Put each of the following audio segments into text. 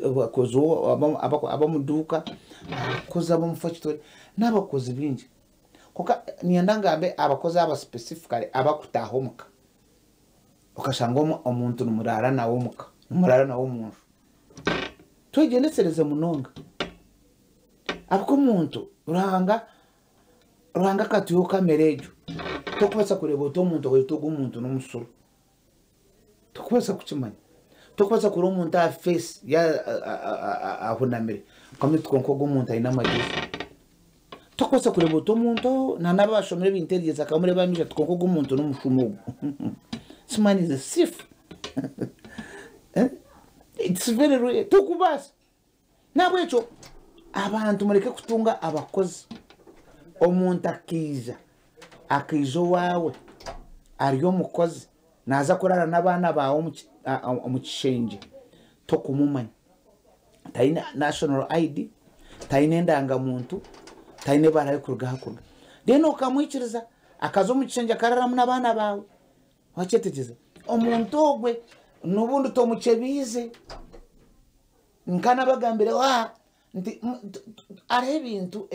Abakozi ab'omu duuka, abakozi ab'omu fakitori n'abakozi baingi. Kwonka niinyenda ngambe abakozi aba specifically abakutaaha omuka. Okashanga omuntu nimuraara nawe omuka, nimuraara nawe omu nju. Twegyendesereze munonga. Ahabw'okuba omuntu Ruhanga Ruhanga akatuha kamera egyo, tokubaasa kureeba oti omuntu ogu ogu omuntu n'omusuru. Tokubaasa kukimanya. Tokubaasa kureeba omuntu aha face ye ahunamire okamanya oti kwonka ogu omuntu aine amagyezi. Tokubaasa kureeba oti omuntu na n'abu abashomire ebintu eryeza akamureeba aha maisho ati kwonka ogu omuntu n'omushuma ogu. This man is a thief. It's very rare. Tokubaasa. N'ahabw'ekyo abantu mureke kutunga abakozi. Omuntu akaija, akaija owaawe ari omukozi naaza kuraara n'abaana baawe omu kishengye tokumumanya. Taine national ID, taine endangamuntu, taine ebara arikuruga ahu arikuruga. Then okamwikiriza akaza omu kishengye akaraaramu n'abaana baawe. Wakyetegyereza? Omuntu ogwe n'obundi tomukyebiize. Nkanabagambire aha nti hariho ebintu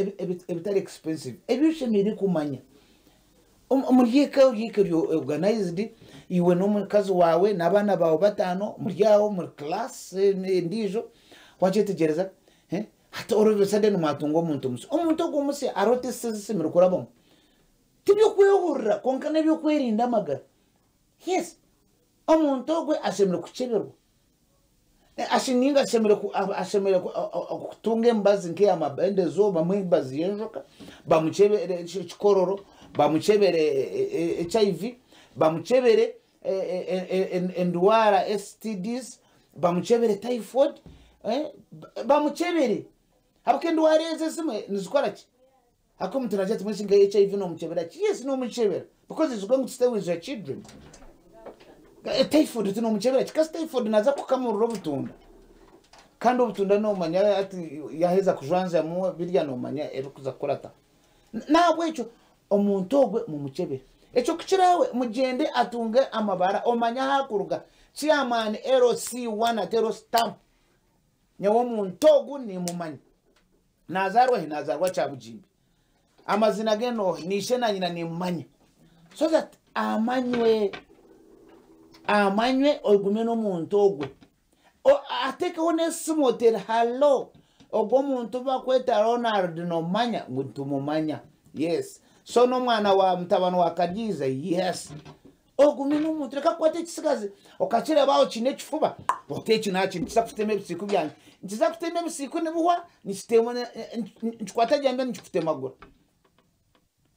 ebitari expensive ebi oshemereire kumanya. Omuri eka ori eka eri organized, iwe n'omukazi waawe n'abaana baawe bataano muri aho omuri class endiijo, wakyetegyereza? Hati all of a sudden mwatunga omuntu musya. Omuntu ogwo omusya hariho tests ezi oshemereire kurabamu. Tiby'okwehurira kwonka n'eby'okwerinda amagara. Yes, omuntu ogwe ashemereire kukyeberwa. Ninga ashemereire kutunga emibazi nk'eya mabendezo bamuhe emibazi y'enjoka, bamukyebere ekikororo, bamukyebere HIV, bamukyebere endwara STDs, bamukyebere typhoid, bamukyebere. Ahabw'okuba endwara ezo ezimwe nizikora ki? Ahabw'okuba omuntu naagira ati mbwenu shi nka HIV noomukyebera ki? Yes, noomukyebera because is going to stay with your children. Typhoid tinoomukyebera ki? Kasi typhoid naaza kukamurira obutunda kandi obutunda noomanya hati yaaheza kujwanzyamu birya noomanya ebirikuza kukurataho. N'ahabw'ekyo omuntu ogwe mumukyebere. Ekyo ku kiraawe mugyende atunge amabara omanye ahu arikuruga. Chairman LC1 ateereho stamp nyowe omuntu ogu niimumanya. Nazaarwa hi? Nazaarwa Kyabugimbi. Amazina ge nooha? Ni ishe na nyina nimumanya. So that amanywe, amanywe ogume n'omuntu ogwe. Ateekeho n'esimu otere hallo, ogwo omuntu bakweta Ronald nomumanya? Ngu nitumumanya. Yes. So n'omwana wa mutabani wa Karyiza? Yes. Ogume n'omuntu reka kukwata ekisigazi okakireeba aho kiine ekifuba oti eki naki nikiza kutema ebisiku byangye nikiza kutema ebisiku nibihwa nikikwata gyembe nikikutemagura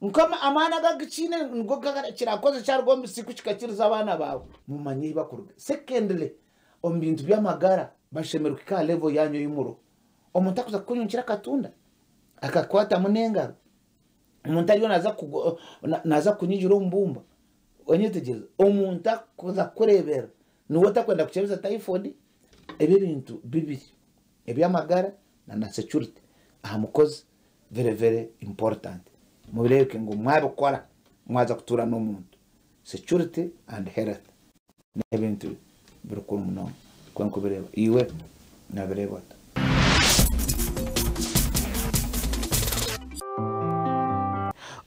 Mukama amaani agu agikiine nigo kirakoze kyaruga omu bisiku kikakiriza abaana baawe mumanye ahu bakuruga secondly omu bintu by'amagara bashemereire kuhika aha level yaanyu ei muriho omuntu akuza kukunyunkira akatunda akakukwatamu n'engaro Omuntu ariyo naaza kukunyigira omu bumba, onyetegyereza, omuntu arikuza kukureeberera niwe otarikwenda kukyebeza typhoid, ebyo ebintu bibiri eby'amagara na security aha mukozi very very important mureebeke ngu mwabikora mwaza kutuura n'omuntu, security and health n'ebintu birikuru munonga nikwo ndikubireeba. Iwe noobireeba ota?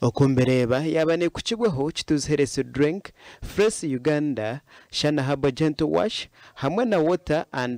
Oku mbireeba yaaba nekukibwaho Kituzi Health Drink, Fresh Uganda, Shana Herbal Gentle Wash hamwe na Water and.